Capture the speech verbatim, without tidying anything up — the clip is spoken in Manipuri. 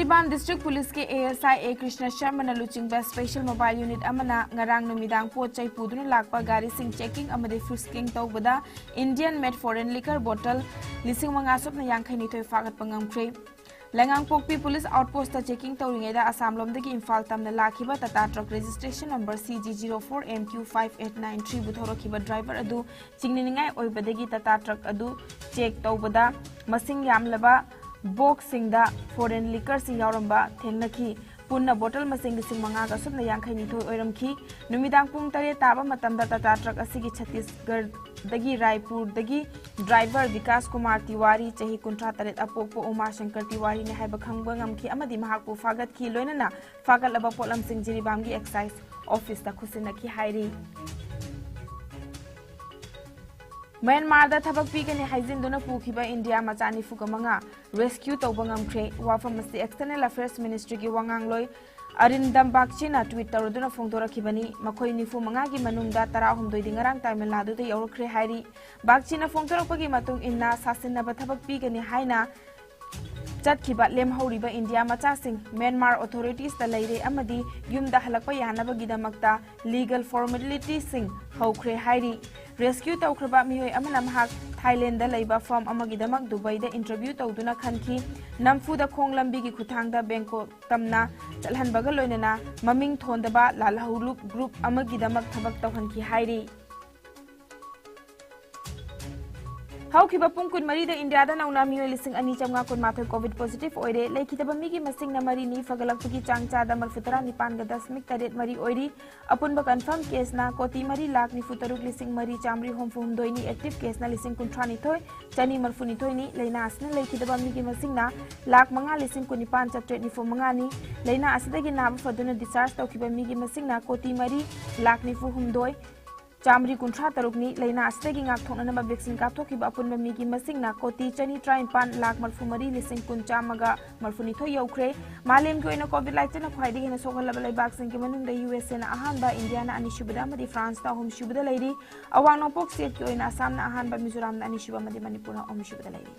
ꯊꯧꯕꯥꯜ ꯗꯤꯁꯇ꯭ꯔꯤꯛ ꯄꯨꯂꯤꯁꯀꯤ A S I A Krishna ꯁꯔꯃꯅ ꯂꯨꯆꯤꯡꯕ ꯁ꯭ꯄꯦꯁꯦꯜ ꯃꯣꯕꯥꯏꯜ ꯌꯨꯅꯤꯠ ꯑꯃꯅ ꯉꯔꯥꯡ ꯅꯨꯃꯤꯗꯥꯡ ꯄꯣꯠ ꯆꯩ ꯄꯨꯗꯨꯅ ꯂꯥꯛꯄ ꯒꯥꯔꯤꯁꯤꯡ ꯆꯦꯀꯤꯡ ꯑꯃꯗꯤ ꯐ꯭ꯔꯤꯁꯀꯤꯡ ꯇꯧꯕꯗ ꯏꯟꯗꯤꯌꯟ ꯃꯦꯗ ꯐꯣꯔꯦꯟ ꯂꯤꯀꯔ ꯕꯣꯇꯜ ꯂꯤꯁꯤꯡ ꯃꯉꯥ ꯁꯨꯞꯅ ꯌꯥꯡꯈꯩ ꯅꯤꯊꯣꯏ ꯐꯥꯒꯠꯄ ꯉꯝꯈ꯭ꯔꯦ꯫ ꯂꯩꯉꯥꯡꯄꯣꯛꯄꯤ ꯄꯨꯂꯤꯁ ꯑꯥꯎꯠꯄꯣꯁꯇ ꯆꯦꯀꯤꯡ ꯇꯧꯔꯤꯉꯩꯗ ꯑꯁꯥꯝꯂꯣꯝꯗꯒꯤ ꯏꯝꯐꯥꯜ ꯇꯝꯅ ꯂꯥꯛꯈꯤꯕ Tata truck registration number C G zero four M Q five eight nine ꯊ꯭ꯔꯤꯕꯨ ꯊꯧꯔꯛꯈꯤꯕ ꯗ꯭ꯔꯥꯏꯚꯔ ꯑꯗꯨ ꯆꯤꯡꯅꯅꯤꯡꯉꯥꯏ ꯑꯣꯏꯕꯗꯒꯤ ꯇꯥꯇꯥ ꯇ꯭ꯔꯛ ꯑꯗꯨ ꯆꯦꯛ ꯇꯧꯕꯗ ꯃꯁꯤꯡ ꯌꯥꯝꯂꯕ ꯕꯣꯛꯁꯁꯤꯡꯗ ꯐꯣꯔꯦꯟ ꯂꯤꯀꯔꯁꯤꯡ ꯌꯥꯎꯔꯝꯕ ꯊꯦꯡꯅꯈꯤ꯫ ꯄꯨꯟꯅ ꯕꯣꯇꯜ ꯃꯁꯤꯡ ꯂꯤꯁꯤꯡ ꯃꯉꯥꯒ ꯁꯨꯞꯅ ꯌꯥꯡꯈꯩ ꯅꯤꯊꯣꯏ ꯑꯣꯏꯔꯝꯈꯤ꯫ ꯅꯨꯃꯤꯗꯥꯡ ꯄꯨꯡ ꯇꯔꯦꯠ ꯇꯥꯕ ꯃꯇꯝꯗ ꯇꯥꯇꯥ ꯇ꯭ꯔꯛ ꯑꯁꯤꯒꯤ ꯁꯠꯇꯤꯁꯒꯔꯗꯒꯤ ꯔꯥꯏꯄꯨꯔꯗꯒꯤ ꯗ꯭ꯔꯥꯏꯚꯔ ꯕꯤꯀꯥꯁ ꯀꯨꯃꯥꯔ ꯇꯤꯋꯥꯔꯤ, ꯆꯍꯤ ꯀꯨꯟꯊ꯭ꯔꯥ ꯇꯔꯦꯠ, ꯑꯄꯣꯛꯄ ꯎꯃꯥ ꯁꯪꯀꯔ ꯇꯤꯋꯥꯔꯤꯅꯤ ꯍꯥꯏꯕ ꯈꯪꯕ ꯉꯝꯈꯤ ꯑꯃꯗꯤ ꯃꯍꯥꯛꯄꯨ ꯐꯥꯒꯠꯈꯤ꯫ ꯂꯣꯏꯅꯅ ꯐꯥꯒꯠꯂꯕ ꯄꯣꯠꯂꯝꯁꯤꯡ ꯖꯤꯔꯤꯕꯥꯝꯒꯤ ꯑꯦꯛꯁꯥꯏꯖ ꯑꯣꯐꯤꯁꯇ ꯈꯨꯠꯁꯤꯟꯅꯈꯤ ꯍꯥꯏꯔꯤ꯫ ꯃ꯭ꯌꯥꯟꯃꯥꯔꯗ ꯊꯕꯛ ꯄꯤꯒꯅꯤ ꯍꯥꯏꯖꯤꯟꯗꯨꯅ ꯄꯨꯈꯤꯕ ꯏꯟꯗꯤꯌꯥ ꯃꯆꯥ ꯅꯤꯐꯨꯒ ꯃꯉꯥ ꯔꯦꯁꯀ꯭ꯌꯨ ꯇꯧꯕ ꯉꯝꯈ꯭ꯔꯦ꯫ ꯋꯥꯐꯝ ꯑꯁꯤ ꯑꯦꯛꯁꯇꯔꯅꯦꯜ ꯑꯐꯦꯌꯔꯁ ꯃꯤꯅꯤꯁꯇ꯭ꯔꯤꯒꯤ ꯋꯥꯉꯥꯡꯂꯣꯏ ꯑꯔꯤꯟꯗꯝ ꯕꯥꯒꯆꯤꯅ ꯇ꯭ꯋꯤꯠ ꯇꯧꯔꯗꯨꯅ ꯐꯣꯡꯗꯣꯔꯛꯈꯤꯕꯅꯤ꯫ ꯃꯈꯣꯏ ꯅꯤꯐꯨ ꯃꯉꯥꯒꯤ ꯃꯅꯨꯡꯗ ꯇꯔꯥꯍꯨꯝꯗꯣꯏꯗꯤ ꯉꯔꯥꯡ ꯇꯥꯃꯤꯜ ꯅꯥꯗꯨꯗ ꯌꯧꯔꯛꯈ꯭ꯔꯦ ꯍꯥꯏꯔꯤ꯫ ꯕꯥꯒꯆꯤꯅ ꯐꯣꯡꯗꯣꯔꯛꯄꯒꯤ ꯃꯇꯨꯡ ꯏꯟꯅ ꯁꯥꯁꯤꯟꯅꯕ ꯊꯕꯛ ꯄꯤꯒꯅꯤ ꯍꯥꯏꯅ ꯆꯠꯈꯤꯕ ꯂꯦꯝꯍꯧꯔꯤꯕ ꯏꯟꯗꯤꯌꯥ ꯃꯆꯥꯁꯤꯡ ꯃ꯭ꯌꯥꯟꯃꯥꯔ ꯑꯣꯊꯣꯔꯤꯇꯤꯁꯇ ꯂꯩꯔꯦ ꯑꯃꯗꯤ ꯌꯨꯝꯗ ꯍꯜꯂꯛꯄ ꯌꯥꯅꯕꯒꯤꯗꯃꯛꯇ ꯂꯤꯒꯦꯜ ꯐꯣꯔꯃꯦꯂꯤꯇꯤꯁꯤꯡ ꯍꯧꯈ꯭ꯔꯦ ꯍꯥꯏꯔꯤ꯫ ꯔꯦꯁꯀ꯭ꯌꯨ ꯇꯧꯈ꯭ꯔꯕ ꯃꯤꯑꯣꯏ ꯑꯃꯅ ꯃꯍꯥꯛ ꯊꯥꯏꯂꯦꯟꯗ ꯂꯩꯕ ꯐꯥꯔꯝ ꯑꯃꯒꯤꯗꯃꯛ ꯗꯨꯕꯩꯗ ꯏꯟꯇꯔꯚ꯭ꯌꯨ ꯇꯧꯗꯨꯅ ꯈꯟꯈꯤ꯫ ꯅꯝꯐꯨꯗ ꯈꯣꯡ ꯂꯝꯕꯤꯒꯤ ꯈꯨꯠꯊꯥꯡꯗ ꯕꯦꯡꯀꯣꯛ ꯇꯝꯅ ꯆꯠꯍꯟꯕꯒ ꯂꯣꯏꯅꯅ ꯃꯃꯤꯡ ꯊꯣꯟꯗꯕ ꯂꯥꯜꯍꯧꯂꯨꯞ ꯒ꯭ꯔꯨꯞ ꯑꯃꯒꯤꯗꯃꯛ ꯊꯕꯛ ꯇꯧꯍꯟꯈꯤ ꯍꯥꯏꯔꯤ꯫ ꯍꯧꯈꯤꯕ ꯄꯨꯡ ꯀꯨꯟꯃꯔꯤꯗ ꯏꯟꯗꯤꯌꯥꯗ ꯅꯧꯅ ꯃꯤꯑꯣꯏ ꯂꯤꯁꯤꯡ ꯑꯅꯤ ꯆꯥꯝꯃꯉꯥ ꯀꯨꯟꯃꯥꯊꯣꯏ ꯀꯣꯚꯤꯗ ꯄꯣꯖꯤꯇꯤꯚ ꯑꯣꯏꯔꯦ꯫ ꯂꯩꯈꯤꯗꯕ ꯃꯤꯒꯤ ꯃꯁꯤꯡꯅ ꯃꯔꯤꯅꯤ, ꯐꯒꯠꯂꯛꯄꯒꯤ ꯆꯥꯡ ꯆꯥꯗ ꯃꯔꯐꯨ ꯇꯔꯥ ꯅꯤꯄꯥꯟꯒ ꯗꯁꯃꯤꯛ ꯇꯔꯦꯠ ꯃꯔꯤ ꯑꯣꯏꯔꯤ꯫ ꯑꯄꯨꯟꯕ ꯀꯟꯐꯥꯔꯝ ꯀꯦꯁꯅ ꯀꯣꯇꯤ ꯃꯔꯤ ꯂꯥꯈ ꯅꯤꯐꯨ ꯇꯔꯨꯛ ꯂꯤꯁꯤꯡ ꯃꯔꯤ ꯆꯥꯝꯃꯔꯤ ꯍꯨꯝꯐꯨ ꯍꯨꯝꯗꯣꯏꯅꯤ, ꯑꯦꯛꯇꯤꯚ ꯀꯦꯁꯅ ꯂꯤꯁꯤꯡ ꯀꯨꯟꯊ꯭ꯔꯥ ꯅꯤꯊꯣꯏ ꯆꯅꯤ ꯃꯔꯐꯨ ꯅꯤꯊꯣꯏꯅꯤ꯫ ꯂꯥꯏꯅꯥ ꯑꯁꯤꯅ ꯂꯩꯈꯤꯗꯕ ꯃꯤꯒꯤ ꯃꯁꯤꯡꯅ ꯂꯥꯈ ꯃꯉꯥ ꯂꯤꯁꯤꯡ ꯀꯨꯟ ꯅꯤꯄꯥꯟ ꯆꯥꯇ꯭ꯔꯦꯠ ꯅꯤꯐꯨ ꯃꯉꯥꯅꯤ꯫ ꯂꯥꯏꯅꯥ ꯑꯁꯤꯗꯒꯤ ꯅꯥꯕ ꯐꯗꯨꯅ ꯗꯤꯁꯆꯥꯔꯖ ꯇꯧꯈꯤꯕ ꯃꯤꯒꯤ ꯃꯁꯤꯡꯅ ꯀꯣꯇꯤ ꯃꯔꯤ ꯂꯥꯈ ꯅꯤꯐꯨ ꯍꯨꯝꯗꯣꯏ ꯆꯥꯝꯃꯔꯤ ꯀꯨꯟꯊ꯭ꯔꯥ ꯇꯔꯨꯛꯅꯤ꯫ ꯂꯥꯏꯅꯥ ꯑꯁꯤꯗꯒꯤ ꯉꯥꯛꯊꯣꯛꯅꯅꯕ ꯚꯦꯛꯁꯤꯟ ꯀꯥꯞꯊꯣꯛꯈꯤꯕ ꯑꯄꯨꯟꯕ ꯃꯤꯒꯤ ꯃꯁꯤꯡꯅ ꯀꯣꯇꯤ ꯆꯅꯤ ꯇꯔꯥꯅꯤꯄꯥꯟ ꯂꯥꯈ ꯃꯔꯐꯨ ꯃꯔꯤ ꯂꯤꯁꯤꯡ ꯀꯨꯟ ꯆꯥꯝꯃꯒ ꯃꯔꯐꯨ ꯅꯤꯊꯣꯏ ꯌꯧꯈ꯭ꯔꯦ꯫ ꯃꯥꯂꯦꯝꯒꯤ ꯑꯣꯏꯅ ꯀꯣꯚꯤꯗ ꯂꯥꯏꯆꯠꯅ ꯈ꯭ꯋꯥꯏꯗꯒꯤ ꯍꯦꯟꯅ ꯁꯣꯛꯍꯜꯂꯕ ꯂꯩꯕꯥꯛꯁꯤꯡꯒꯤ ꯃꯅꯨꯡꯗ ꯌꯨ ꯑꯦꯁ ꯑꯦꯅ ꯑꯍꯥꯟꯕ, ꯏꯟꯗꯤꯌꯥꯅ ꯑꯅꯤꯁꯨꯕꯗ ꯑꯃꯗꯤ ꯐ꯭ꯔꯥꯟꯁꯅ ꯑꯍꯨꯝꯁꯨꯕꯗ ꯂꯩꯔꯤ꯫ ꯑꯋꯥꯡ ꯅꯣꯡꯄꯣꯛ ꯁ꯭ꯇꯦꯠꯀꯤ ꯑꯣꯏꯅ ꯑꯁꯥꯝꯅ ꯑꯍꯥꯟꯕ, ꯃꯤꯖꯣꯔꯥꯝꯅ ꯑꯅꯤꯁꯨꯕ ꯑꯃꯗꯤ ꯃꯅꯤꯄꯨꯔꯅ ꯑꯍꯨꯝꯁꯨꯕꯗ ꯂꯩꯔꯤ꯫